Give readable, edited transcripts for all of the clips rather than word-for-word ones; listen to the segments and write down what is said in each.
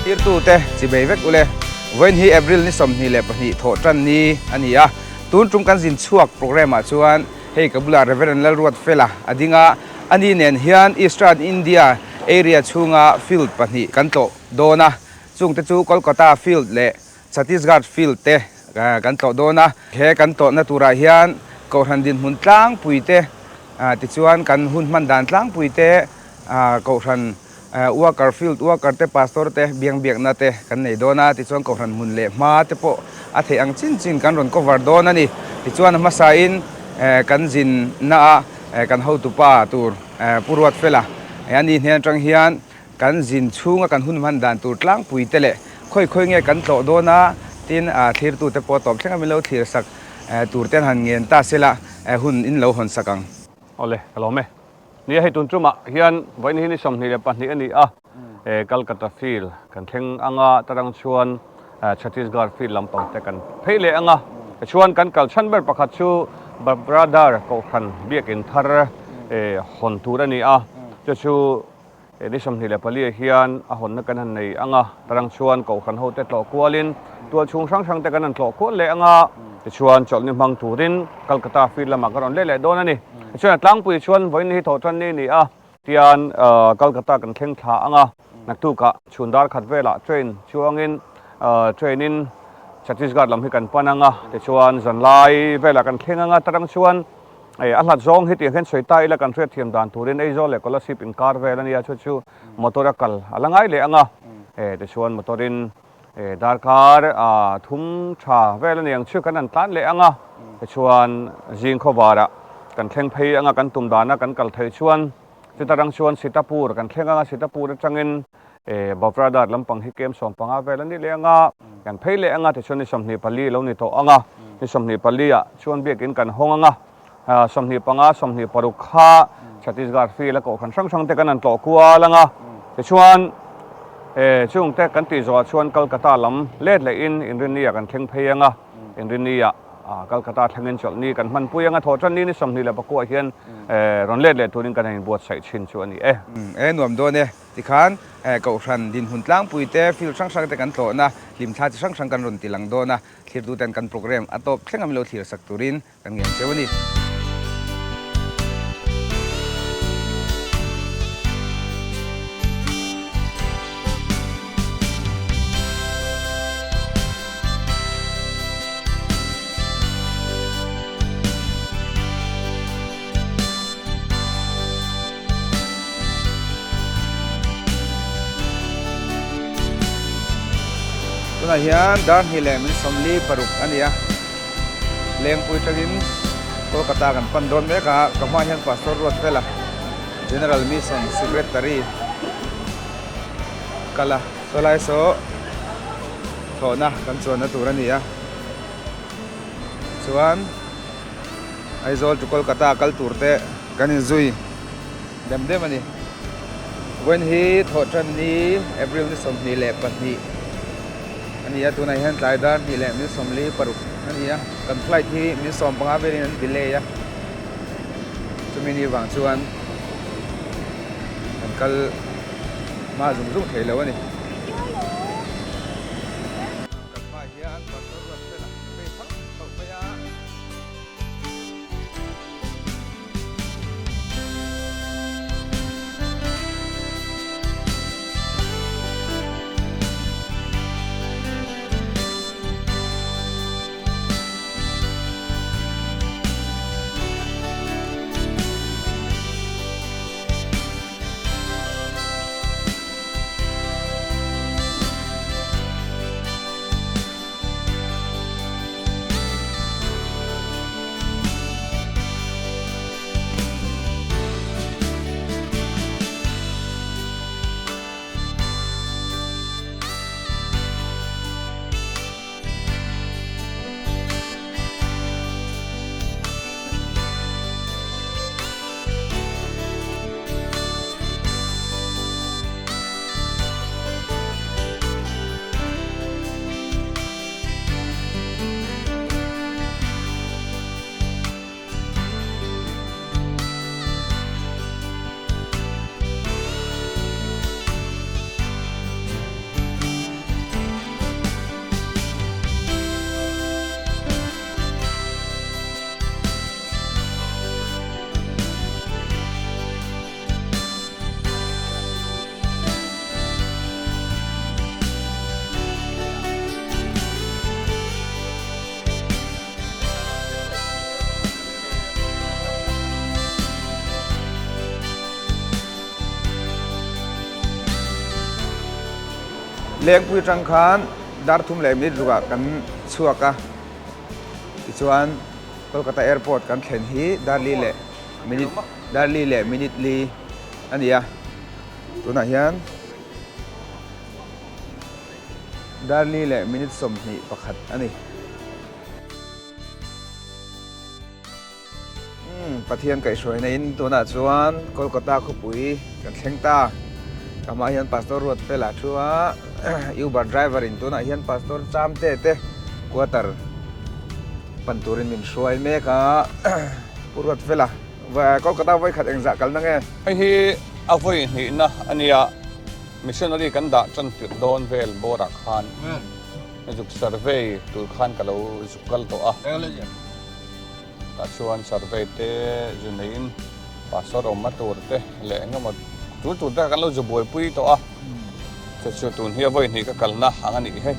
Thirtute chibei vek ule. Vawiin hi April ni 22 thawh tan ni a ni a. Tun tum kan zin chhuak programme ah chuan hei ka bulah Rev. Lalruatfela a ding a. Ani nen hian Eastern India area chhunga field pahnih kan tlawh dawn a. Chungte chu Kolkata field leh Chhattisgarh field te kan tlawh dawn a. He kan tlawhna turah hian Kohhran dinhmun tlangpui te tichuan kan hun hman dan tlangpui te Kohhran worker, field worker te, pastor te biang biakna te kan nei dawn a, tichuan Kohhran hmun leh hma te pawh a theih ang chin chin kan rawn cover dawn a ni. Tichuan a hmasain kan zinna a kan hotupa tur Pu Ruatfela a ni hnen atang hian Kan zin chhunga kan hun hman dan tur tlangpui te leh khawi khawi nge kan tlawh dawn a, tin thlirtute pawh tawp thleng a min lo thlir sak tur te an han ngen ta sela hun in lo hawn sak ang. Awle, ka lawm e. Nia hei tun tumah hian vawiin hi ni 22 a ni a, Calcutta field kan thleng ang a, tarang chuan Chhattisgarh field lampang te kan phei leh ang a, tichuan kan kal chhan ber pakhat chu Babradar Kohhran biakin thar hawn tur a ni a, chu chu He ni 24 ah hian a hawnna kan han nei ang a, tarang chuan Kohhran hote tlawh kualin tual chhung hrang hrang te kan han tlawh kual leh ang a, tichuan chawlhni hmang turin Calcutta field lamah kan rawn leh leh dawn a ni. Tichuan a tlangpui chuan vawiin hi thawh tan ni a ni a, tian Calcutta kan thleng thla ang a, naktukah chhun dar khat velah train chuangin train in Chhattisgarh lam hi kan pan ang a, tichuan zanlai velah kan thleng ang a, tarang chuan Hei a hlat zawng hi tiang hian sawi ta ila kan hriatthiam dan turin Aizawl leh Kolasib inkar vel a nia chu chu motor a kal a la ngai leh ang a, e tichuan motor in e darkar a thum tha vel a ni ang chu kan han tlan leh ang a, tichuan zing khawvarah kan thleng phei ang a kan tum dana kan kal theih chuan chuta rang chuan Sitapur kan thleng ang a, Sitapur atangin e Bavradar lampang hi kem 15 vel a ni leh ang a, kan phei leh ang a tichuan ni 24 lo ni tawh ang a, ni 24 ah chuan biakin kan hawng ang a, 25, 26 kha Chhattisgarh field a kohhran hrang hrang te kan han tlawh kual ang a, tichuan e chung te kan tih zawhah chuan Calcutta lam let leh in Inrinni ah kan thleng phei ang a, Inrinni ah Calcutta thlengin chawlhni kan hmanpui ang a, thawh tan ni ni 29 ah hian rawn let leh turin kan han inbuatsaih thin chu a ni e. E nuam dawn e. Tikhan Kohhran dinhmun tlangpui te, field hrang hrang te kan tlawhna, hlimthla chi hrang hrang kan rawn ti lang dawn a, thlirtuten kan programme a tawp thleng a min lo thlir sak turin kan ngen cheu a ni. Tunah hian dar hnih leh min 46 a ni a, Lengpui tangin Kolkata kan pan dawn mek a, ka hmaah hian Pastor Ruatfela, General Mission Secretary kal a, sawlai saw thlawhna kan chuanna tur a ni a, chuan. Aizawl to Kolkata kal tur te kan inzui dem dem a ni. Vawiin hi thawhtan ni April ni 22 a ni a, tunah hian tlai dar hnih leh min 46 a ni a, kan flight hi min 15 velin an delay a, chumi ni vang chuan kan kal hma zung zung thei lo a ni. Kan hmaah hian Pastor Ruatfela phei thauh thauh mai a. Lengpui atang khan dar thum leh minute rukah kan chhuak a, tichuan Kolkata airport kan thlen hi dar li leh minute dar li leh minute li a ni a, tunah hian dar li leh minute 21 a ni. Umm Pathian kaihhruaina in tunah chuan Kolkata khawpui kan thleng ta. Ka hmaah hian Pastor Ruatfela thu a, Uber driver in tunah hian Pastor Chamte te quarter pan turin min hruai mek a. Pu Ruatfela, Kolkata vawikhat engzah kalna nge? Hei hi a vawi hnihna a nia, missionary kan dah tan tirh dawn vel bawrah khan zuk survey tur khan ka lo zuk kal tawh a. Tah chuan survey te zu neiin pastor awmna tur te leh eng emaw tul tur te kha kan lo zu buaipui tawh a, chu chu tun hi a vawi hnih ka kalna ang a nih hei.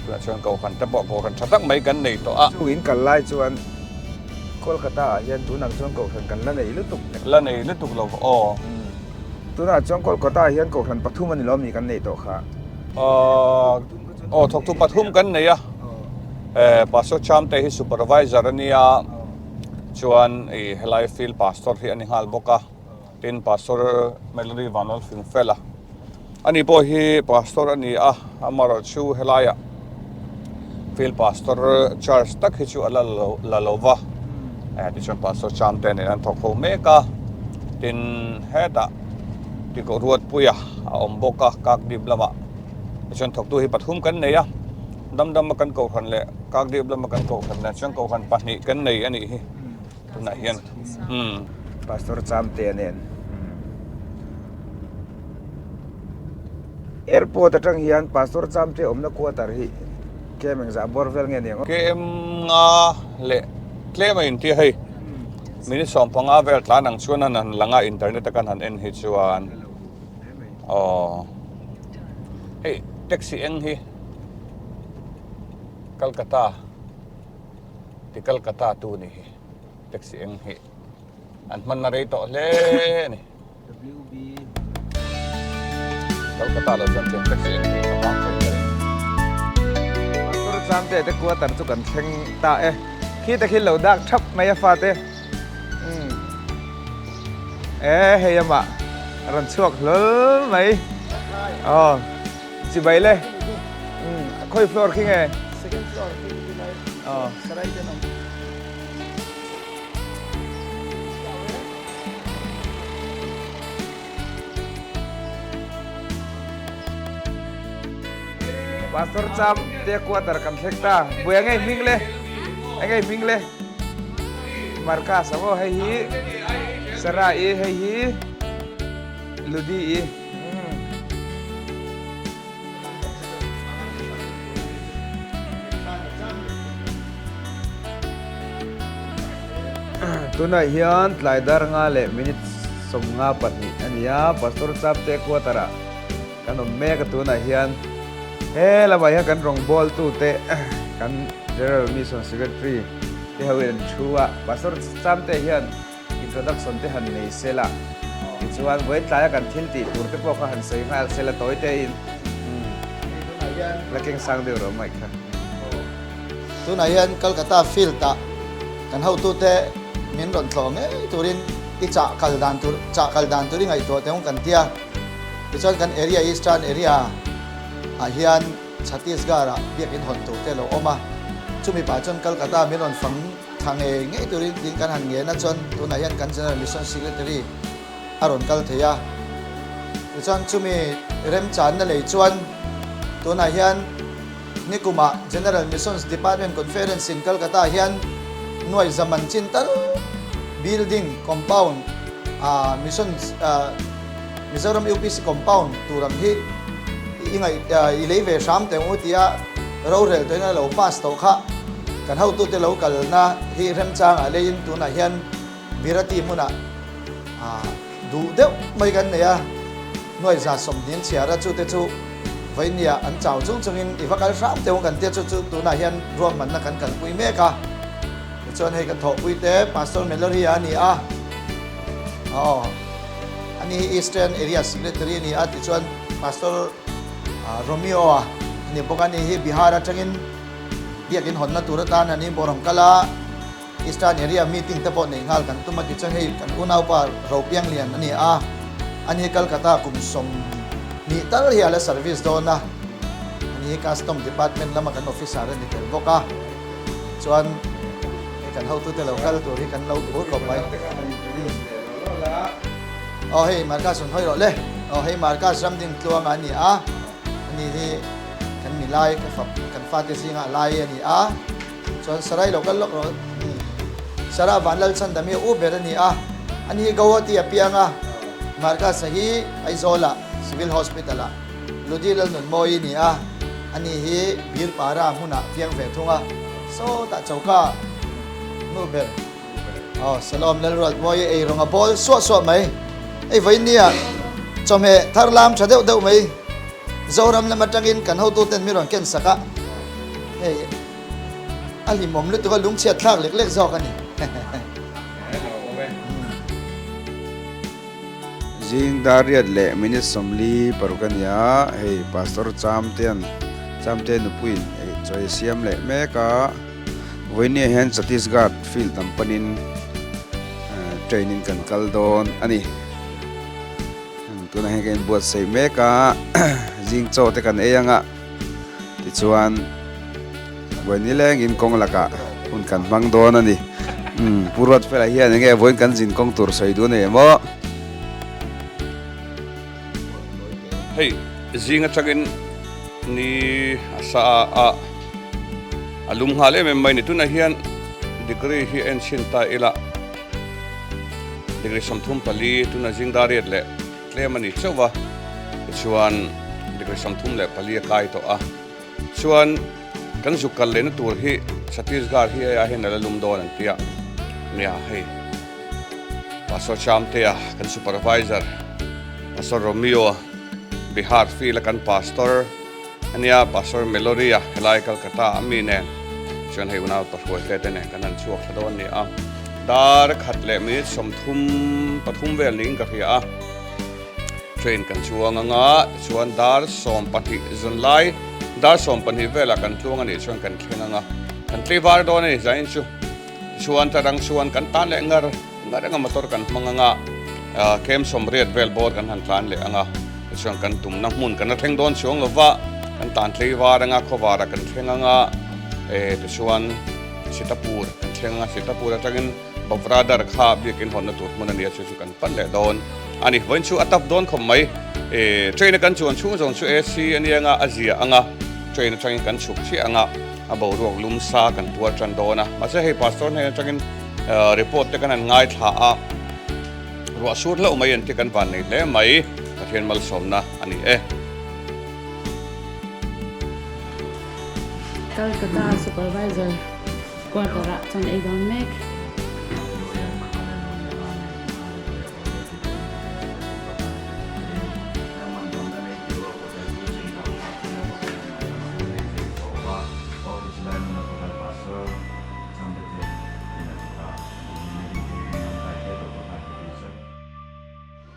Tunah chuan kohhran te pawh kohhran tha tak mai kan nei tawh a. Chu in kal lai chuan Kolkata ah hian tunang chuan kohhran kan la nei lutuk. La nei lutuk lo aw. Tunah chuan Kolkata ah hian kohhran pathum a ni lawm ni kan neih tawh kha. Aw thawktu pathum kan nei a, Pastor Chamte hi supervisor a nia, chuan i helai field pastor hi a ni nghal bawk a, tin Pastor Melody Vanlalfingfela ani pawh hi pastor a ni a, amaherawhchu helaiah field pastor charge tak hi chu a la la lo va, tichuan Pastor Chamte nen an thawk ho mek a, tin hetah Tikoh Ruatpuia a awm bawk a, Kakdip lamah. Tichuan thawktu hi pathum kan nei a, Damdama kan kohhran leh Kakdip lama kan kohhran nen chuan kohhran pahnih kan nei a nih hi tunah hian. Umm. Pastor Chamtea nen Airport atang hian Pastor Chamtea awmna quarter hi KM engzah bawr vel nge niang aw? KM nga leh tlem a intia hei. Minute 15 vel tlan ang chuan an han lang a internet a kan han en hi chuan. Aw hei taxi eng hi Calcutta ti Calcutta tu ni hi taxi eng hi an hmanna rei tawh hle a ni Calcutta lo chuan tiang taxi eng hi a vang tawh in ka ring. Pastor Chamte te quarter chu kan thleng ta e khi te khi lo dak thap mai a fate. Umm e hei amah a rawn chhuak hlawl mai aw chibai le umm khawi floor khi nge second floor khi ti lai aw sarai ten awm Pastor cham te quarter kan thleng ta buai angei hming le angei hming le Marcus a maw hei hi Sarah i hei hi Ludi i Tunah hian tlai dar nga leh minute 52 a ni a Pastor Chapte quarter ah Kan awm mek a tunah hian he lamah hian kan rawngbawltu te kan General Mission Secretary te ho in an thu a, Pastor Chamte hian introduction te han nei sela tichuan vawiin tlaia kan thil tih tur te pawh kha han sawi nghal sela tawi te in la keng sang deuh rawh mai kha. Tunah hian Calcutta field ah kan hotute min rawn tlawh ngei turin i chah kal dan tur chah kal dan tur i ngaihtuah teh ang kan tia. Tichuan kan area Eastern area ah hian Chhattisgarh ah biakin hawn tur te a lo awm a, chumi pah chuan Calcutta min rawn fang thla ngei ngei turin tiin kan han ngen a, chuan tunah hian kan General Mission Secretary a rawn kal thei a. Tichuan chumi remchanna lei chuan tunah hian nikumah General Missions Department Conference in Calcutta ah hian nuai zaman chin tal building compound ah missions ah Mizoram UPC compound tur ang hi i ngaih i lei ve hram teh u tia rorel tawhin a lo pass tawh kha kan hotute lo kalna hi remchangah leiin tunah hian Birati hmunah duh deuh mai kan nei a, nuai 120 chhiar a chute chu vawinia an chau chung chungin i va kal hram teh u kan tia chu chu tunah hian ruahmanna kan kalpui mek a, tichuan hei kan thawhpui te Pastor Melory a ni a, aw. Ani hi Eastern Area Secretary a ni a, tichuan Pastor Romeo-a a ni bawk a, ani hi Bihar atangin biakin hawnna tur atan an inbawrhawm kal a, Eastern Area meeting te pawh neih nghal kan tum a, tichuan hei kan unaupa Ropianglian a ni a, ani hi Calcutta kum 20 tal hi a la service dawn a, ani hi Custom Department lama kan officer a ni tel bawk a, chuan hei kan hotute lo kal tur hi kan lo phur khawp mai. Aw hei Marcus rawn hawi rawh le. Aw hei Marcus Ramding tluanga a ni a, ani hi kan milai ka fap kan fate zinga a lai a ni a, chuan Sarai lo kal lawk rawh Sarah Vanlalchhandam hi a u ber a ni a, ani hi Guwahati a piang a, Marcus-a hi Aizawl-ah Civil Hospital-ah Ludi Lalnunmawi a ni a, ani hi Birpara hmunah a piang ve thung a, sawtah choka nu ber. Aw Salom Lalruatmawi ei rawng a bawl suah suah mai. Hei vawiin nia chawhmeh thar lam tha deuh deuh mai Zoram lam atangin kan hotuten mi rawn ken sak a, hei a hlimawm lutuk a lungchhiat thlak lek lek zawk a ni. Zing dar riat leh minute 46 a nia, hei Pastor Chamtean Chamte nupuiin ei chawi a siam leh mek a. Vawinia hian Chhattisgarh field lam panin train in kan kal dawn a ni. Tunah hian kan inbuatsaih mek a, zing chaw te kan ei anga tichuan vawi nilengin kawng lakah hun kan hmang dawn a ni. Pu Ruatfela hian enge vawiin kan zin kawng tur sawi duh a nei em aw? Hei zing atangin ni a sa a a lum nghal em em mai ni tunah hian degree hi a enchhin ta ila degree 34 tuna zing dar riat leh tlem a ni chauh va tichuan degree 34 a kai tawh a chuan kan zuk kal lehna tur hi Chhattisgarh hi hei ah hian a la lum dawn an tia nia hei. Pastor Chamtea kan supervisor Pastor Romeo Bihar field a kan pastor ania Pastor Meloria helai Calcutta a mi nen chuan hei unau pahruai te te nen kan han chhuak thla dawn a ni a dar khat leh minute 33 vel niin ka hria a train kan chuang anga tichuan dar 12 zan lai dar 12 velah kan tluang a nih chuan kan thleng anga kan tleivar dawn a ni zain chu. Tichuan tarang chuan kan tan leh ngar ngar anga motor kan hmang anga kem sawmriat vel bawr kan han tlan leh anga tichuan kan tumna hmun kan la thleng dawn chuang lova kan tan tlei var anga khawvar ah kan thleng anga tichuan Sitapur kan thleng anga Sitapur atangin Bavradar kha biakin hawnna tur hmun a nia chu chu kan pan leh dawn a ni. Vawiin chu a tap dawn khawp mai train a kan chuan chhung zawng chu AC a nia anga a zia anga train atangin kan chhuk chiah anga. A boruak lum sa kan tuar tan dawn a, mahse hei pastor hnen atangin report te kan han ngaithla a, ruah sur hlauh mai an ti kan van nei hle mai, Pathian malsawmna a ni e. Calcutta Supervisor Quarter ah chuan ei dawn mek.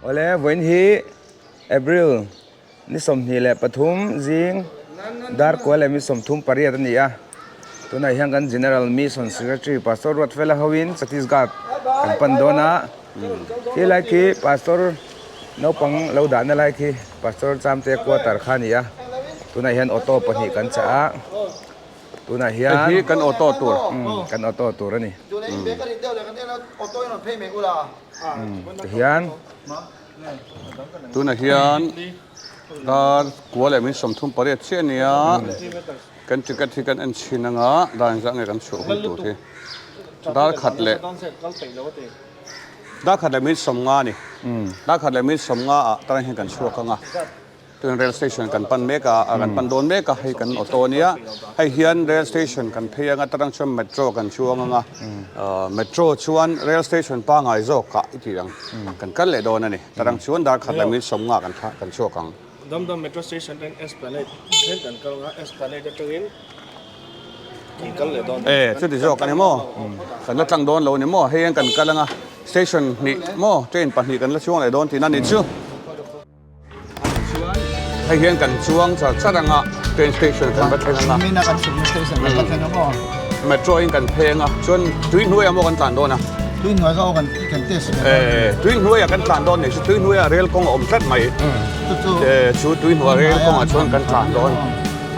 Awle, vawiin hi April ni 23 zing dar kua leh mi 38 a ni a. Tunah hian kan General Mission Secretary Pastor Ruatfela hoin Chhattisgarh kan pan dawn a. Khi lai khi Pastor Naupang lo dahna lai khi Pastor Chamte quarter kha a ni a, tunah hian auto pahnih kan chah a, tunah hian Hei hi kan auto tur. Umm kan auto tur a ni. Umm tihian. Tunah hian dar kua leh min 38 chiah a ni a, kan ticket hi kan en chhin anga dar engzah nge kan chhuah hun tur hi dar khat leh. Dar khat leh minute 50 a ni. Dar khat leh minute 50 ah tarang hian kan chhuak ang a. Tun rail station kan pan mek a, kan pan dawn mek a, hei kan auto a nia. Hei hian rail station kan phei ang a, tarang chuan metro kan chuang ang a. Metro chuan rail station pangngai zawk ah i tih ang kan kal leh dawn a ni. Tarang chuan dar khat leh minute 50 kan kan chhuak ang. Damdam metro station atangin Esplanade thleng kan kal ang a, Esplanade atangin. E, chuti zawk a ni maw? Kan la tlang dawn lo a ni maw? Hei hian kan kal ang a, Station hnih maw train pahnih kan la chuang leh dawn tihna a nih chu. Chuan hei hian kan chuang char char anga train station kan va thleng anga. Mina kan chhukna station kan va thleng a maw. Metro in kan pheng a chuan tui hnuaiah maw kan tlan dawn a. Tui hnuai kha aw kan kan test ve dawn. Eh tui hnuaiah kan tlan dawn nih chu tui hnuaiah rel kawng a awm tlat mai. Chu chu. Eh chu tui hnuai rel kawngah chuan kan tlan dawn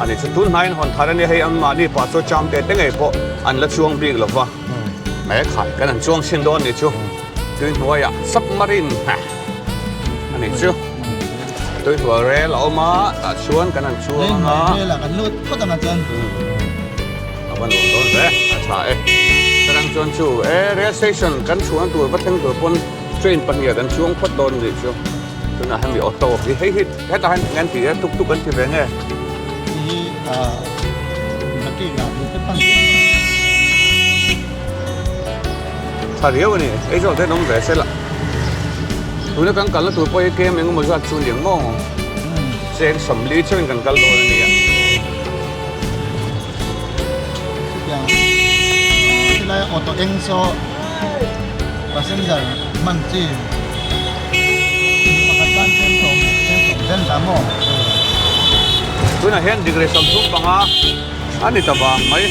a ni chu. Tun hnaiin hawn thar a nia hei anmahni pah chu cham te te ngei pawh an la chuang bik lo va. Mai khai kan han chuang chhin dawn nih chu tui hnuaiah submarine a nih chu tui hnuai rel a awm a tah chuan kan han chuang a rel ah kan lut phawt ang a chuan a va nuam dawn hle a tha e chutang chuan chu e rail station kan chhuahna tur va thleng tur pawn train pahnih ah kan chuang phawt dawn nih chu tunah hemi auto hi hei hi hetah hian eng an ti e tuk tuk an ti ve nge. Tha riau a ni, Aizawl te an awm ve sela. Tuna kan kalna tur pawh hi kem eng emaw zat chu a ni ang maw? Cheng 40 chauhin kan kal dawn a nia. Chutiang chulai auto eng saw passenger hman chi pakhat tan cheng sawm cheng sawm vel dah maw? Tunah hian degree 35 a ni ta vang mai.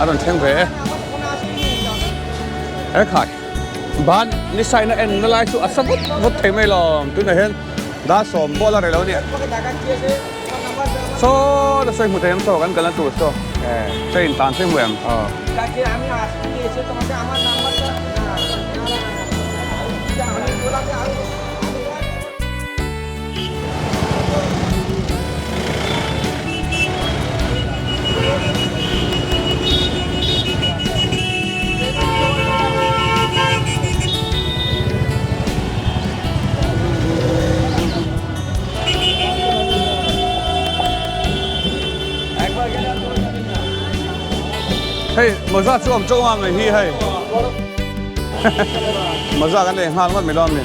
A rawn thleng ve e. He khai ban ni saina en na lai chu a sa vut vut thei mai lo tunah hian dar sawm bawlh a rei lo a nia. Saw ta sawi hmu thei em saw kan kalna tur saw train tan sawi hmu em. Hei mawza chu awm teuh ang hi hei mawza kan lei nghal ngawt mai lo ami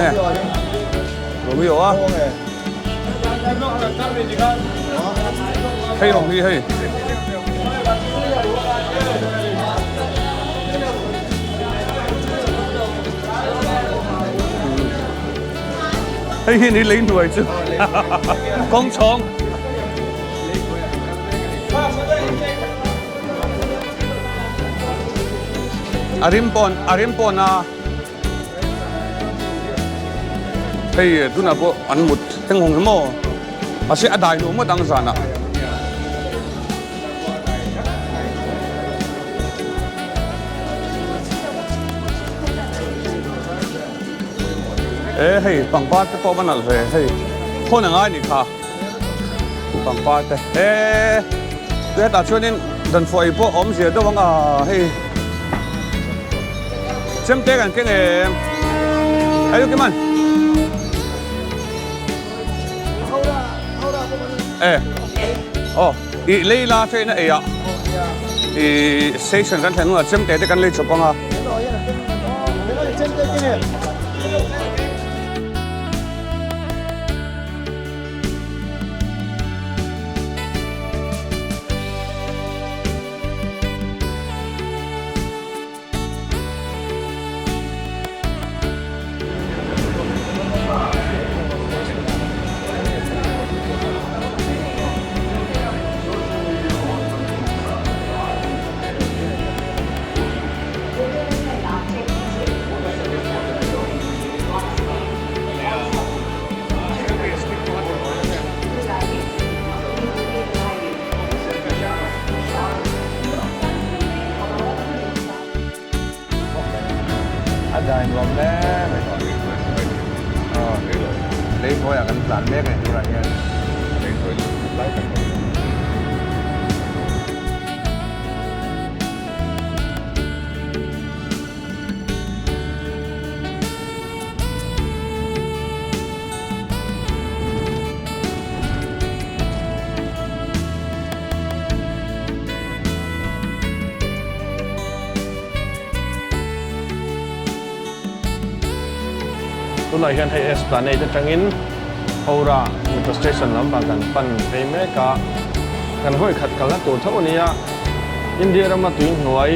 e Romeo a hei awm hi hei Hei hi ni lei hnuai chu kawng chhawng. A rim pawn a rim pawn a hei tunah pawh an mut thleng hawng hi maw mahse a dai nuam ngawt ang zanah. E hei pangpar te pawh va nalh ve hei khawn a ngai nih kha pangpar te e hetah chuanin danfuai pawh a awmzia deuh ang a hei chemte kan keng em hei u Kiman e aw ih lei la train a ei ah ih station kan thlen hunah chemte te kan lei chawp ang a. A dai nuam hle mai aw lei hnuaiah kan tlan mek a ni tunah hian lei hnuai lai tak a ni. Tunah hian hei Esplanade atangin Howrah Metro Station lampang kan pan phei mek a, kan vawi khat kalna tur tho a nia. India rama tui hnuai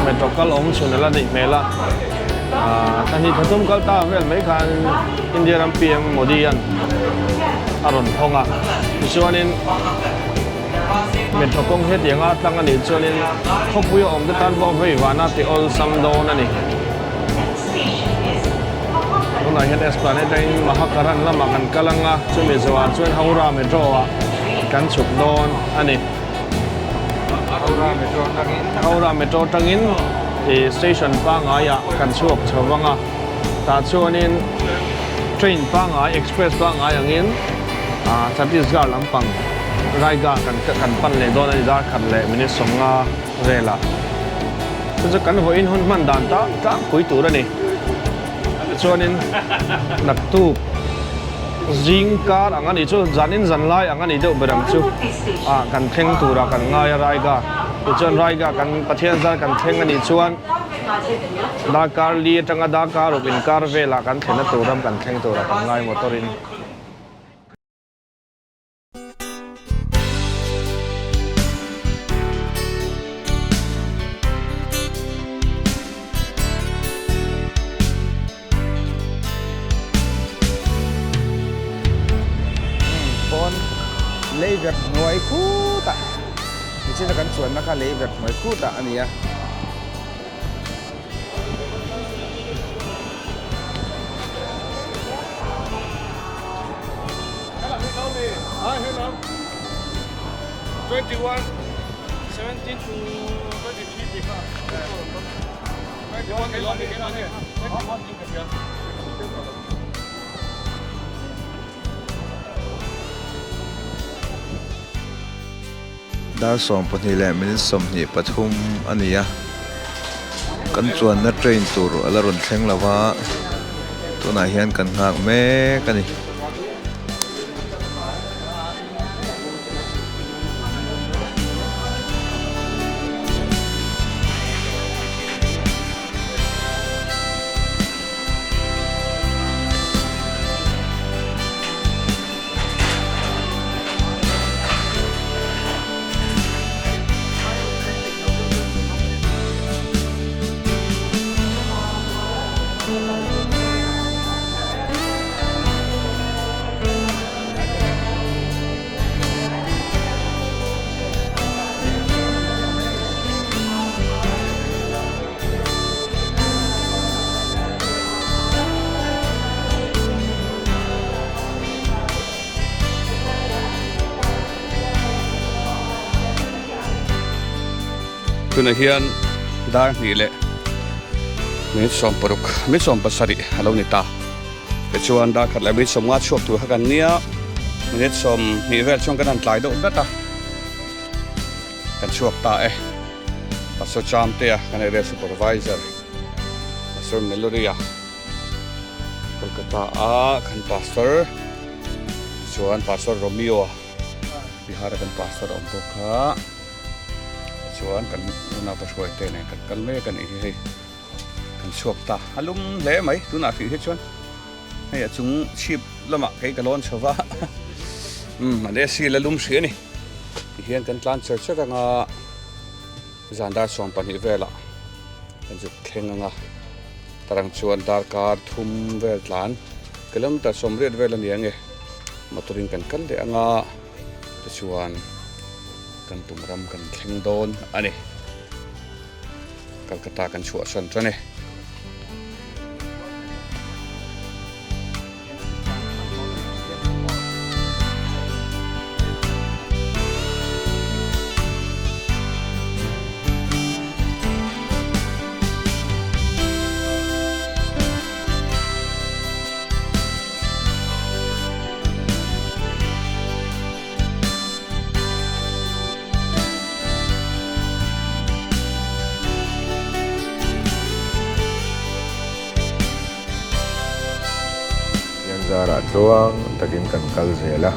metro kal awm chhun a la neih hmel a, thla hnih thla thum kal ta vel mai khan India ram PM Modi an a rawn thawng a, tichuanin metro kawng hetiang a tlang a nih chuanin khawpui a awm te tan pawh vei vana ti awlsam dawn a ni. Tunah hian Esplanade atangin Mahakaran lamah kan kal ang a, chumi zawhah chuan Howrah metro ah kan chhuk dawn a ni. Howrah metro atangin ih station pangaiah kan chhuak chho vang a, tah chuanin train pangai express pangai angin ah Chhattisgarh lampang Raigarh kan kan pan leh dawn a ni darkhat leh minute 50 velah. Chu chu kan vawiin hun hman dan tak tlangpui tur a ni. Chuanin naktuk zing kar ang a nih chu zanin zan lai ang a nih deuh ber ang chu ah kan thleng turah kan ngai a Raiga tichuan Raiga kan Pathian zar kan thleng a nih chuan darkar li atanga darkar ruk inkar velah kan thlenna tur ram kan thleng turah kan ngai motor in. Pawn lei vek hnuai khutah nichina kan chuanna kha lei vek hnuai khutah a ni a. Dar 12 leh minute 23 a ni a, kan chuanna train tur a la rawn thleng lo va, tunah hian kan nghak mek a ni. Tunah hian dar hnih leh minute 16 minute 17 a lo ni ta. Tichuan dar khat leh minute 50 chhuak tur kha kan nia minute 20 vel chuan kan han tlai deuh dat a kan chhuak ta e. Pastor Chamtea kan area supervisor Pastor Meloria. Kolkata a kan pastor chuan pastor Romeo a Bihar a kan pastor a awm bawk a chuan kan unau pa hruai te nen kan kal mek a nih hi hei kan chhuak ta a lum hle mai tunah hrih hi chuan hei a chung chhip lamah kei ka lawn chho va umm an AC la lum hrih a ni tihian kan tlan cher cher anga zan dar 12 velah kan zuk thleng anga. Tarang chuan darkar thum vel tlan kilometer 80 vel a ni ang e. Motor in kan kal leh anga tichuan kan tum ram kan thleng dawn a ni. Calcutta kan chhuahsan tan e. Pian zarah tluang takin kan kal zel a,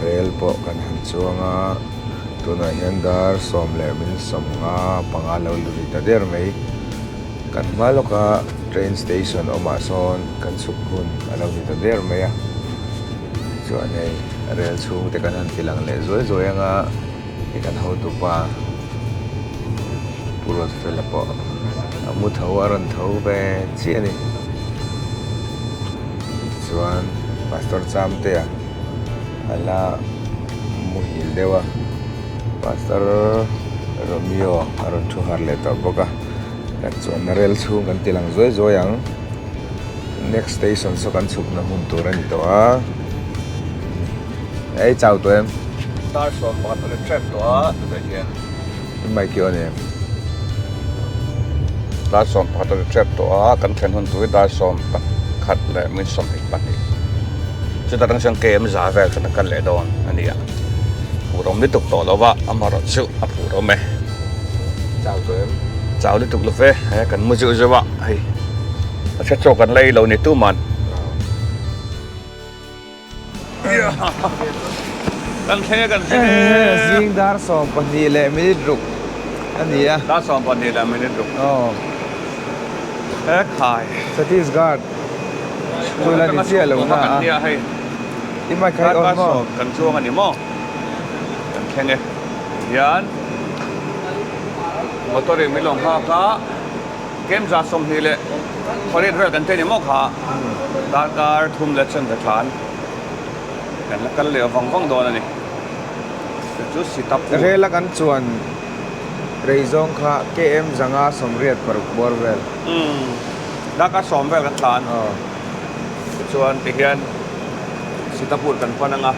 rel pawh kan han chuang a, tunah hian dar 15 lo ri ta der mai. Kan hma lawka train station awmah sawn kan chhuk hun a lo ni ta der mai a, tichuan hei rel chhung te kan han ti lang leh zuai zuai anga hei kan hotupa Pu Ruatfela pawh a mu tho a rawn tho ve chiah a ni. Tichuan Pastor Chamtea a la muhil deuh a, Pastor Romeo a rawn thu har leh tawh bawk a. Kan chuanna rel chhung kan ti lang zuai zuai ang. Next station saw kan chhukna hmun tur a ni tawh a. Ei chau tawh em? Dar 11 a la trap tawh a tunah hian. I mic i on em? Dar 11 a la trap tawh a, kan thlen hun tur hi dar 11 leh minute 22. Chutah tang chuan KM za vel khan a kal leh dawn a ni a. Phur awm lutuk tawh lo va, amaherawhchu a phur awm e. Chau tawh em? Chau lutuk lo ve, he kan mu zeuh zeuh a, hei a hre chawk kan la ei lo ni tuman. Kan thleng e kan thleng e. Zing dar 12 leh minute ruk a ni a. Dar 12 leh minute ruk. Aw. He khai. Chhattisgarh chu la ni chiah lo na a. I mic kha i on maw? Kan chuang a ni maw? Kan thleng e. Hian motor in min lo nghak a, kem 28 vel kan te ni maw kha darkar thum leh chen ve tlan kan la kal leh vang vang dawn a ni. Chu chu Sitapur. Rel a kan chuan rei zawng kha KM 586 bawr vel. Umm darkar 10 vel kan tlan. Aw. Tichuan tihian Sitapur kan pan anga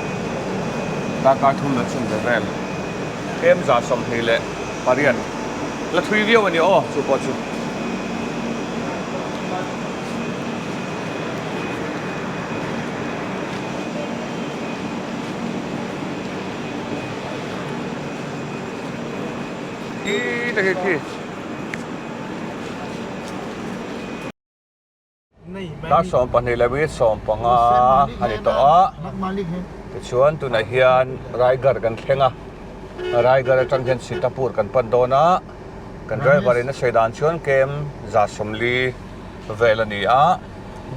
darkar thum leh chhun ve vel tlem 28 la thui viau a ni aw chu pawh chu. Khi te khi khi. Dar 12 leh minute 15 a ni tawh a, tichuan tunah hian Raigarh kan thleng a, Raigarh atang hian Sitapur kan pan dawn a, kan driver in a sawi dan chuan KM 140 vel a ni a,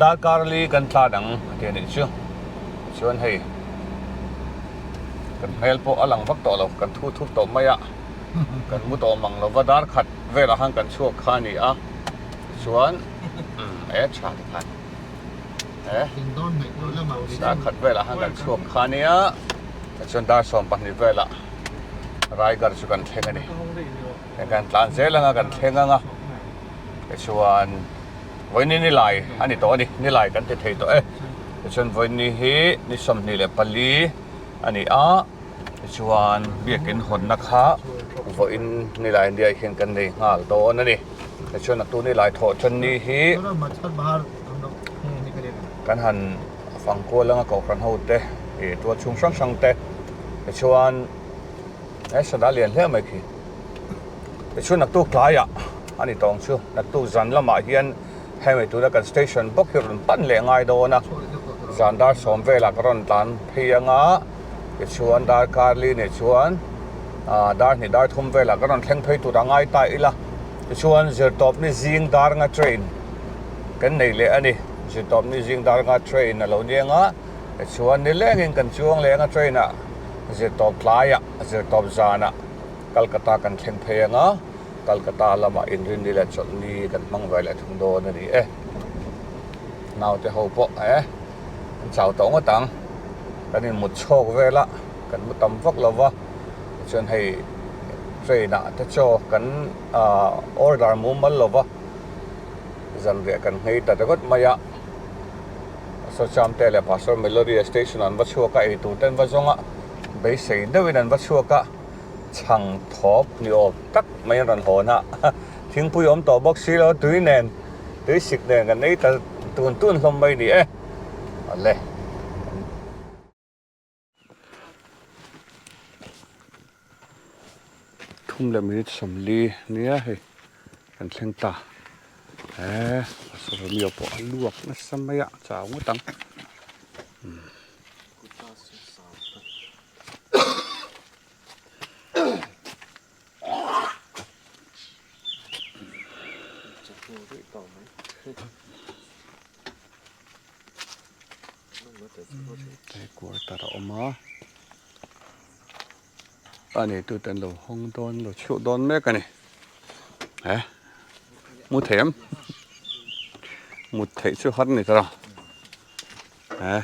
darkar li kan tlan ang a ti a nih chu, tichuan hei kan hmel pawh a lang vak tawh lo, kan thu thup tawh mai a, kan mu tawh mang lova dar khat velah khan kan chhuak kha a ni a. Chuan e tha ti khan e dar khat velah khan kan chhuak kha nia chuan dar 12 velah Raigarh chu kan thleng a ni heng kan tlan zel anga kan thleng anga tichuan vawiin ni nilai a ni tawh a ni nilai kan ti thei tawh e tichuan vawiin ni hi ni 24 a ni a. Tichuan biakin hawnna kha vawiin nilai India hian kan nei nghal dawn a ni. Tichuan a tu nilai thawh tan ni hi kan han fang kual anga kohhran ho te ih tual chhung hrang hrang te tichuan he sada lian hle mai khi. Tichuan naktuk tlaiah a ni tawng chu naktuk zan lamah hian hemi tuna kan station bawk hi rawn pan leh ngai dawn a zan dar 10 velah ka rawn tlan phei anga. Tichuan darkar li nih chuan ah dar hnih dar thum velah ka rawn thleng phei tur a ngai ta ila tichuan zirtawp ni zing dar nga train kan nei leh a ni zirtawp ni zing dar nga train a lo ni anga tichuan ni lengin kan chuang leh anga train ah zirtawp tlaiah zirtawp zanah Calcutta kan thleng phei anga Calcutta lamah inrinni leh chawlhni kan hmang ve leh thung dawn a ni e naute ho pawh eh. Kan chau tawh ngawt ang. Kan in mut chhawk vel a, kan mu tam vak lo va. Tichuan hei train ah te chaw kan ah order mumal lo va, zanriah kan nghei ta ringawt mai a. Pastor Chamte leh Pastor Melody station ah an va chhuak a, eitur te an va zawng a, beisei deuhin an va chhuak a, chhang thawp ni awm tak mai an rawn hawn a. Thingpui awm tawh bawk si lo, tui nen. Tui sik nen kan ei ta tun tun hlawm mai ni e. Awle. Thum leh minute 40 nia hei kan thleng ta. He Romeo pawh a luak nasa mai a chau ngawt ang. Quarter a awm a a neitu te an lo hawng dawn lo chhuah dawn mek a ni he mu thei em mut theih chu har ni ta he.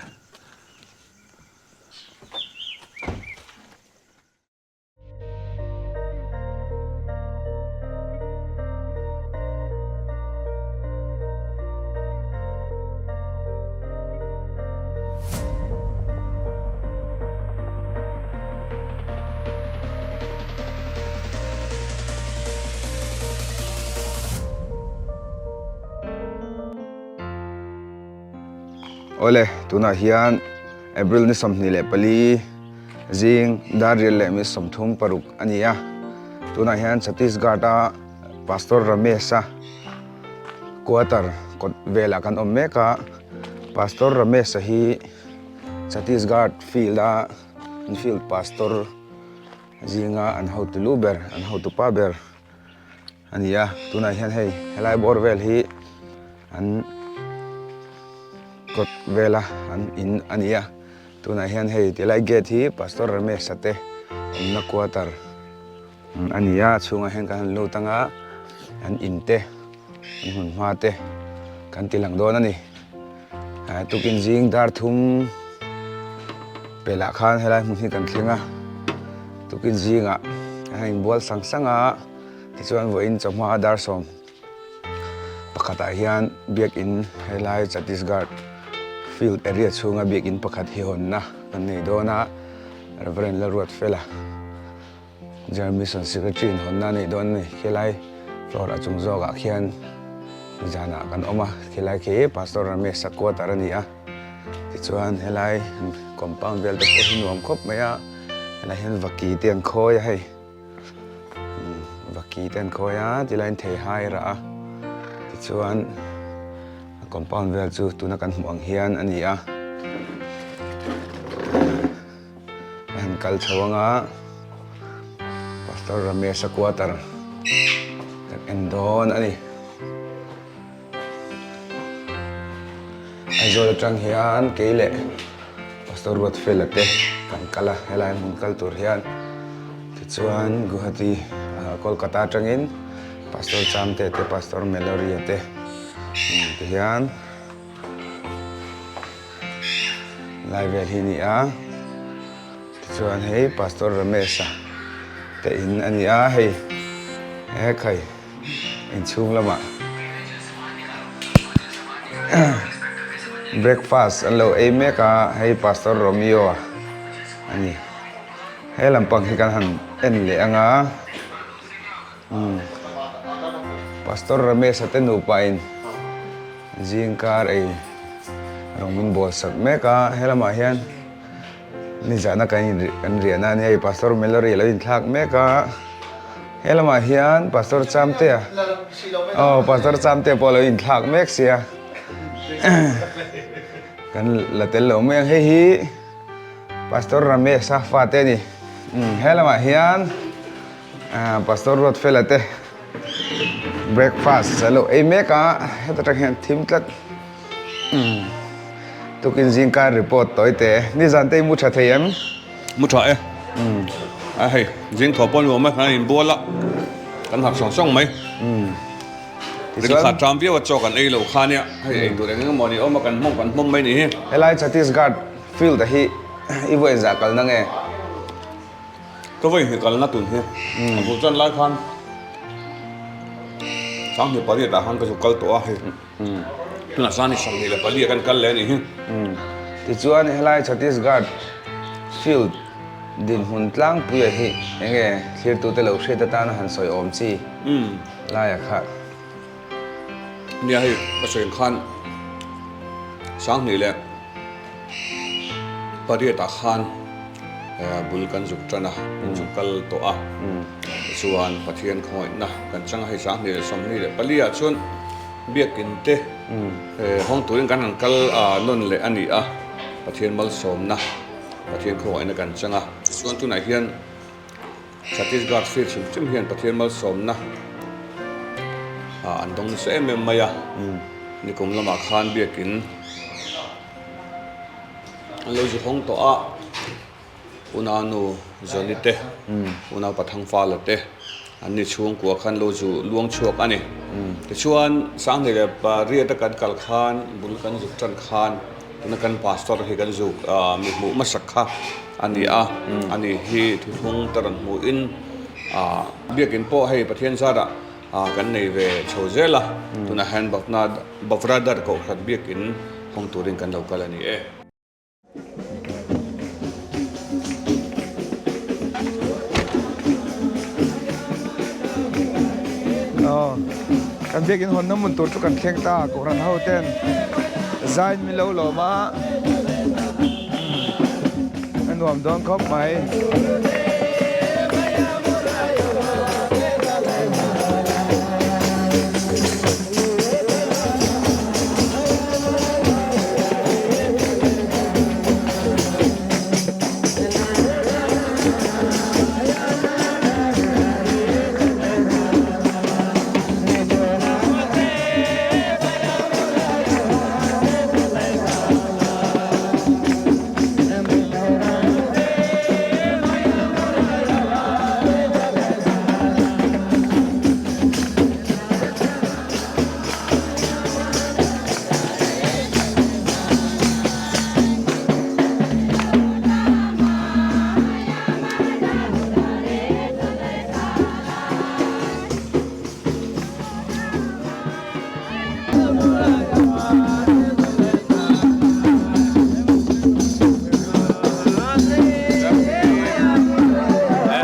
Awle, tunah hian April ni 24 Zing dar rial leh mi 36 a ni a, tunah hian Chhattisgarh-a Pastor Ramesh-a quarter kawt velah kan awm mek a, Pastor Ramesh-a hi Chhattisgarh field-a an field pastor zinga an hotu lu ber, an hotu pa ber a ni a, tunah hian hei helai bawr vel hi an kawt vela an in a ni a. Tunah hian hei tilai gate hi Pastor Ramesh-a te awmna quarter a ni a, a chhungah hian kan han lut anga an in te an hmun hma te kan ti lang dawn a ni. Tukin zing dar thum pelah khan helai hmun hi kan thleng a, tukin zingah kan han inbual sang sang a, tichuan vawiin chawhma dar sawm. Pakhatah hian biakin helai Chhattisgarh field area chhunga biakin pakhat hi hawnna kan nei dawn a, Reverend Lalruatfela General Mission Secretary in hawnna a nei dawn a ni. Khilai floor a chung zawkah khian zanah kan awm a, khilai khi Pastor Ramesh-a quarter a ni a, tichuan helai compound vel te pawh hi nuam khawp mai a, helai hian vaki te an khawi a hei. Vaki te an khawi a tilaiin thei hai rah a tichuan a compound vel chu tuna kan hmuh ang hian a ni a a han kal chho ang a Pastor Ramesh-a quarter kan en dawn a ni. Aizawl atang hian kei leh Pastor Ruatfela te kan kal a, helai hmun kal tur hian tichuan Guwahati Kolkata atangin Pastor Chamte te Pastor Meloria te ti hian lai vel hi a ni a, tichuan hei Pastor Ramesh-a te in a ni a hei hekhai. Inchhung lamah breakfast an lo ei mek a, hei Pastor Romeo a ni. He lampang hi kan han en leh ang a, umm Pastor Ramesh a te nupa in zingkar ei rawn min bawl sak mek a, he lamah hian Nizana kan in kan riahna a nia hei Pastor Mallory a lo inthlak mek a, he lamah hian Pastor Chamtea aw Pastor Chamtea pawh a lo inthlak mek sia kan la tel lo mai ang hei hi Pastor Ramesh a fate a ni he lamah hian Pastor Ruatfela te breakfast a lo ei mek a heta tang hian thim tlat. Tukin zingkar report tawi te. Nizan te i mu tha thei em? Mu tha e. A hei, zing thaw pawh nuam e, kan inbual a, kan harh sawng sawng mai. Ring kha ṭam viau a chaw kan ei lo kha nia, hei ei tur eng eng emaw ni awm a, kan hmawm kan hmawm mai ni hi. Helai Chhattisgarh field a hi i vawi zah kalna nge? Ka vawi hnih kalna tun hi a bul chuan lai khan 28 ah khan ka zuk kal tawh a hei. Tunah chuan ni 24 ah kan kal leh a nih hi. Tichuan helai Chhattisgarh field dinhmun tlangpuia hi enge thlirtute lo hriat atana han sawi awm chi laia kha. Nia hei ka sawi ang khan 28 ah khan bul kan zuk tan a, kan zuk kal tawh a. Tichuan Pathian khawngaihna kan chang a, hei 24 ah chuan Biakin te hawng turin kan han kal nawn leh a ni a, Pathian malsawmna, Pathian khawngaihna kan chang a. Tichuan tunah hian Chhattisgarh field hrim hrim hian Pathian malsawmna. an dawng nasa em em mai a, nikum lamah khan biakin an lo zu hawng tawh a, unau Johnny te, unau Pathang Fala te an ni chhungkua khan lo zu luang chhuak a ni. Tichuan Sanghnih leh Pariat a kan kal khan bul kan zuk tan khan tuna kan pastor hi kan zuk mi hmuh hmasak kha a ni a, ani hi thuthlung te rawn hmuhin Biakin pawh hei Pathian zarah kan nei ve chho zel a, tunah hian Bavradar Kohhran biakin hawng turin kan lo kal a ni e. Kan biakin hawnna hmun tur chu kan thleng ta, Kohhran ho ten zain min lo lawm a, a nuam dawn khawp mai.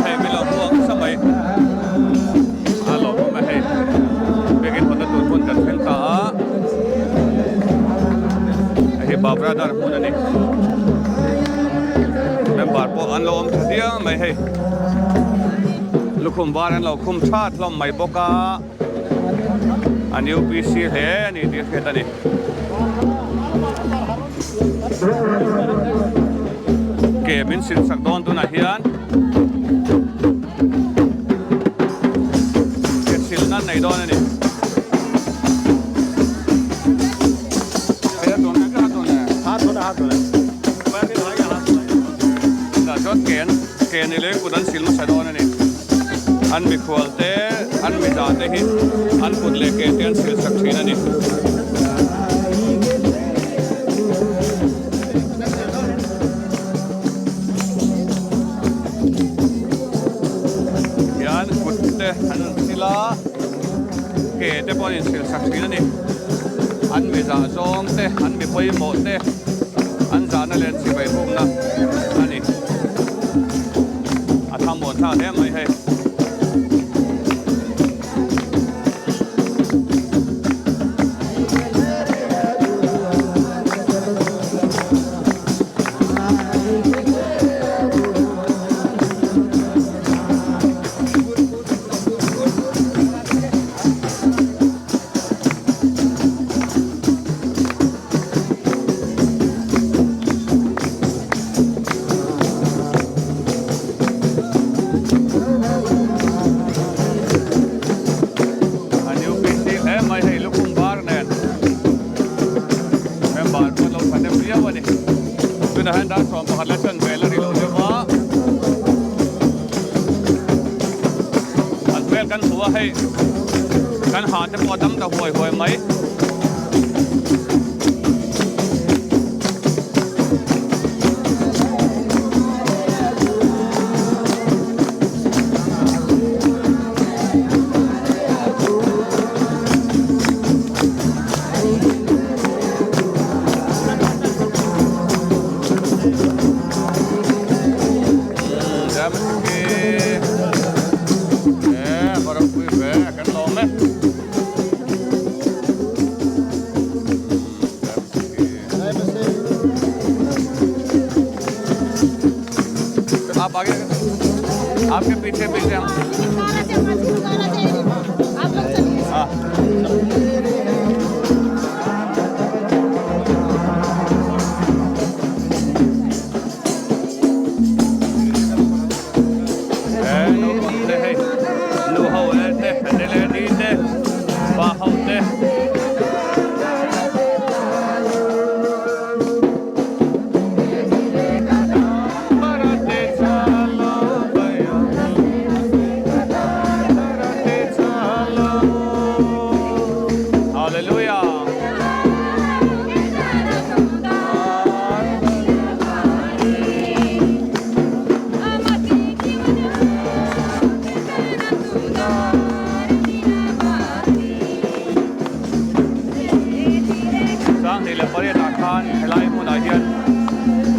Hei min lo hmuak nasa mai a lawmawm a hei biakin hawnna tur hmun kan thleng ta a hei hi Bavradar hmun a ni member pawh an lo awm tha diam mai hei lukhum var an lo khum that hlawm mai bawk a. An UPC hle a ni tih a hriat a ni. Ke min sil sak dawn tunah hian ke sil nan nei dawn a ni. Tah chuan ke ni leh kut an sil hmasa dawn a ni. An mikhual te, an miza te hi an kut leh ke te an sil sak thin a ni. Hian kut te an rawn sil a, ke te pawh an insil sak thin a ni. An miza zawng te, an mi pawimawh te, an zahna leh an chibai bukna a ni. A tham muan thlak hle mai hei. A new PC hle mai hei lukhum var nen member pawh an lo thahnem viau a ni. Tunah hian dar 11 la chan vel a ri lo deuh a. An hmel kan hmu a hei kan ha te pawh a dam ta huai huai mai. आप आगे आपके पीछे पीछे हम हाँ e. Hallelujah. Sanghnih leh pariatah khan helai hmunah hian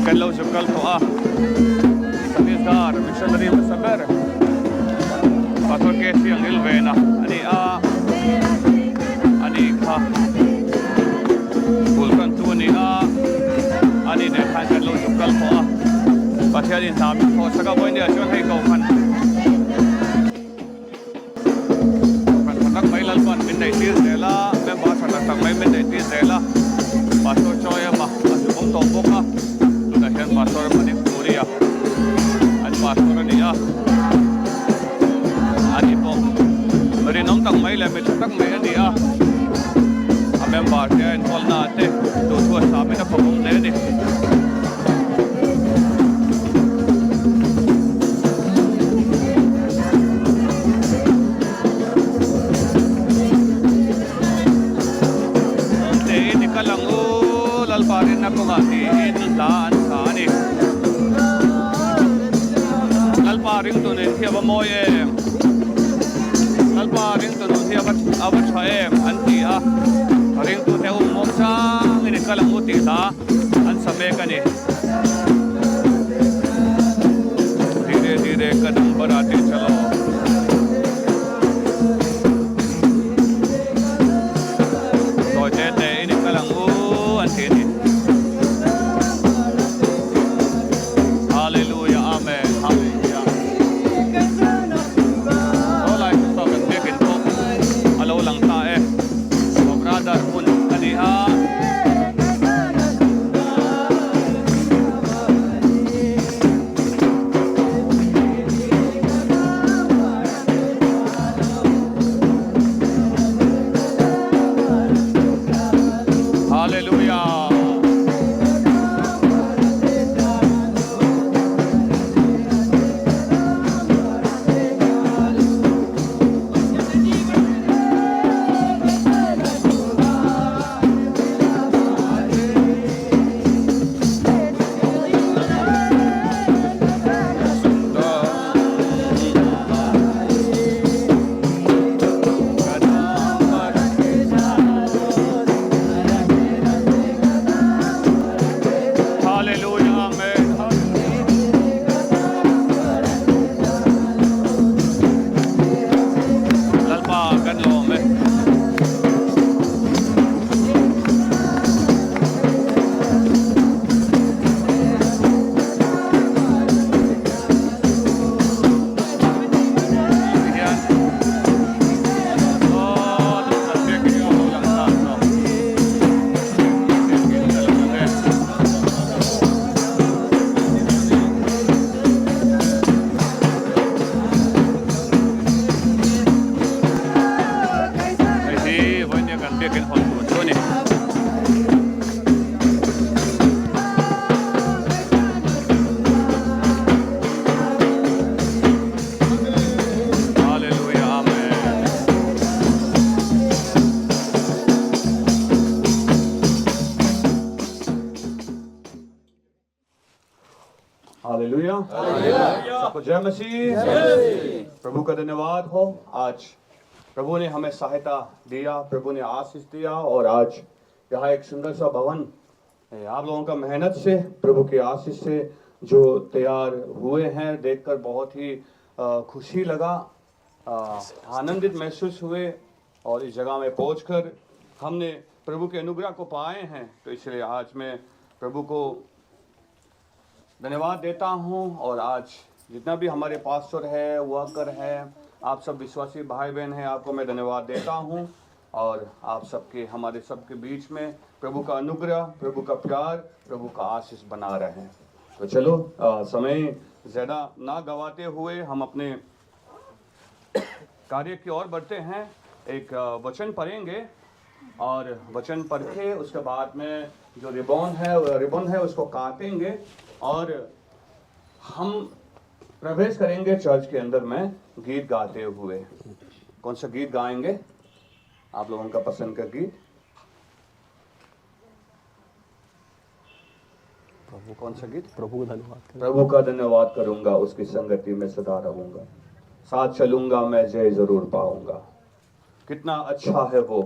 kan lo zuk kal tawh a, Chhattisgarh missionary hmasa ber Pastor KC Anil Vena a ni a, ani kha bul tantu a ni a, ani nen khan kan lo zuk kal tawh a, Pathianin hna min thawh sak a, vawiin chuan hei kohhran Kohhran tha tak mai Lalpan min neih tir zel a, member tha tak tak mai min neih tir zel a, Pastor Choi ema a zuk awm tawh bawk a, tunah hian Pastor Manik Puri a an pastor a ni a, ani pawh mi rinawm tak mai leh mi tha tak mai a ni a, a member te a enkawlna ah te duhthu a samin a khawp awm hle a ni. Tiin i kal ang u, Lalpa rinna kawngah tiin hla an sa a ni. Lalpa ringtu nun hi a va mawi em? Lalpa ringtu nun hi a va tha em? An ti a, ringtute um mawm changin i kal ang u tih hla an sa mek a ni. Dhire dhire kadam badhate chalo. Sawi te te in i kal ang u an ti a ni. Hallelujah Amen Hallelujah. Saw lai chu saw kan biakin pawh a lo lang ta e. Brother hun a ni a. Hallelujah. Hallelujah Amen. Lalpa kan lawm e. Hei hi vawinia kan biakin hawn tur chu a ni. Hallelujah Amen. Hallelujah सबको जय मसीह प्रभु का धन्यवाद हो आज प्रभु ने हमें सहायता दिया प्रभु ने आशीष दिया और आज यहाँ एक सुंदर सा भवन आप लोगों का मेहनत से प्रभु के आशीष से जो तैयार हुए हैं देखकर बहुत ही खुशी लगा आनंदित महसूस हुए और इस जगह में पहुंचकर हमने प्रभु के अनुग्रह को पाए हैं तो इसलिए आज मैं प्रभु को धन्यवाद देता हूं और आज जितना भी हमारे पास्टर है वर्कर है आप सब विश्वासी भाई बहन हैं आपको मैं धन्यवाद देता हूं और आप सबके हमारे सबके बीच में प्रभु का अनुग्रह प्रभु का प्यार प्रभु का आशीष बना रहे तो चलो आ, समय ज़्यादा ना गवाते हुए हम अपने कार्य की ओर बढ़ते हैं। एक वचन पढ़ेंगे और वचन पढ़ के उसके बाद में जो रिबन है रिबन है उसको काटेंगे और हम प्रवेश करेंगे चर्च के अंदर में गीत गाते हुए। कौन सा गीत गाएंगे आप लोगों का पसंद का गीत? प्रभु कौन सा गीत? प्रभु का धन्यवाद। प्रभु का धन्यवाद करूंगा, उसकी संगति में सदा रहूंगा, साथ चलूंगा मैं जय जरूर पाऊंगा। कितना अच्छा है वो,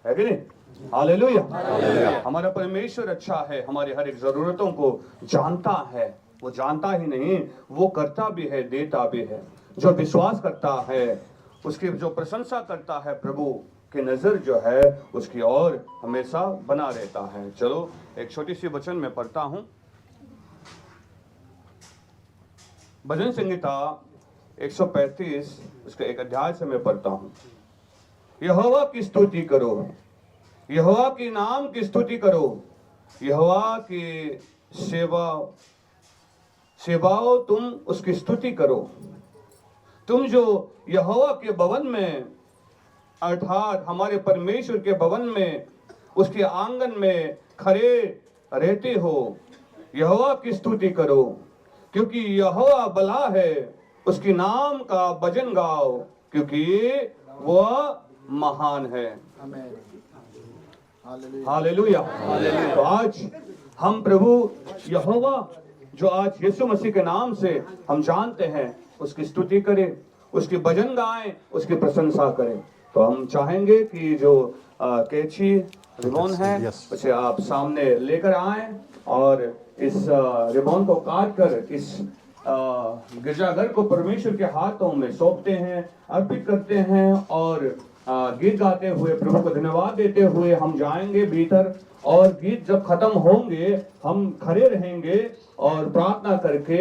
है कि नहीं? हालेलुया। हमारा परमेश्वर अच्छा है, हमारी हर एक जरूरतों को जानता है। वो जानता ही नहीं, वो करता भी है, देता भी है। जो विश्वास करता है, उसकी जो प्रशंसा करता है, प्रभु की नजर जो है उसकी ओर हमेशा बना रहता है। चलो एक छोटी सी वचन में पढ़ता हूं। भजन संहिता 135 उसके एक अध्याय से मैं पढ़ता हूं। यहोवा की स्तुति करो, यहोवा के नाम की स्तुति करो, यहोवा की सेवा सेवाओ तुम उसकी स्तुति करो। तुम जो यहोवा के भवन में, अर्थात हमारे परमेश्वर के भवन में, उसके आंगन में खड़े रहते हो, यहोवा की स्तुति करो, क्योंकि यहोवा भला है, उसके नाम का भजन गाओ, क्योंकि वह महान है। आमीन। हालेलुया। हालेलुया। तो आज हम प्रभु यहोवा, जो आज यीशु मसीह के नाम से हम जानते हैं, उसकी स्तुति करें, उसकी भजन गाएं, उसकी प्रशंसा करें। तो हम चाहेंगे कि जो कैंची रिबन है उसे आप सामने लेकर आए और इस रिबन को काट कर इस गिरजाघर को परमेश्वर के हाथों में सौंपते हैं, अर्पित करते हैं और गीत गाते हुए प्रभु को धन्यवाद देते हुए हम जाएंगे भीतर। और गीत जब खत्म होंगे हम खड़े रहेंगे और प्रार्थना करके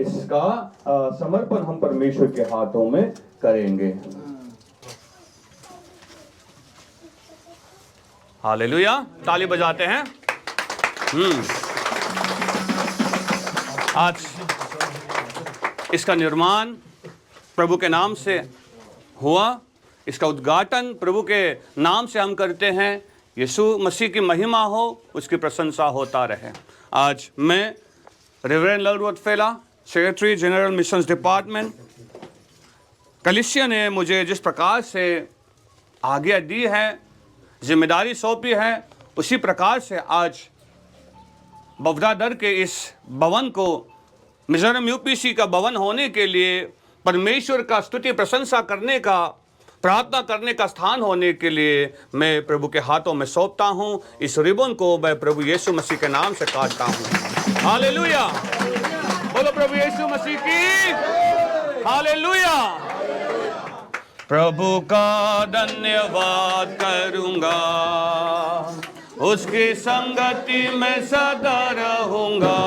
इसका समर्पण हम परमेश्वर के हाथों में करेंगे। हालेलुया। ताली बजाते हैं। आज इसका निर्माण प्रभु के नाम से हुआ, इसका उद्घाटन प्रभु के नाम से हम करते हैं। यीशु मसीह की महिमा हो, उसकी प्रशंसा होता रहे। आज मैं reverend Lalruatfela, secretary general missions department, कलिसिया ने मुझे जिस प्रकार से आज्ञा दी है, जिम्मेदारी सौंपी है, उसी प्रकार से आज बवदादर के इस भवन को मिजोरम यूपीसी का भवन होने के लिए, परमेश्वर का स्तुति प्रशंसा करने का, प्रार्थना करने का स्थान होने के लिए मैं प्रभु के हाथों में सौंपता हूँ। इस रिबन को मैं प्रभु यीशु मसीह के नाम से काटता हूँ। हालेलुया। बोलो प्रभु यीशु मसीह की हालेलुया। प्रभु का धन्यवाद करूंगा, उसकी संगति में सदा रहूंगा।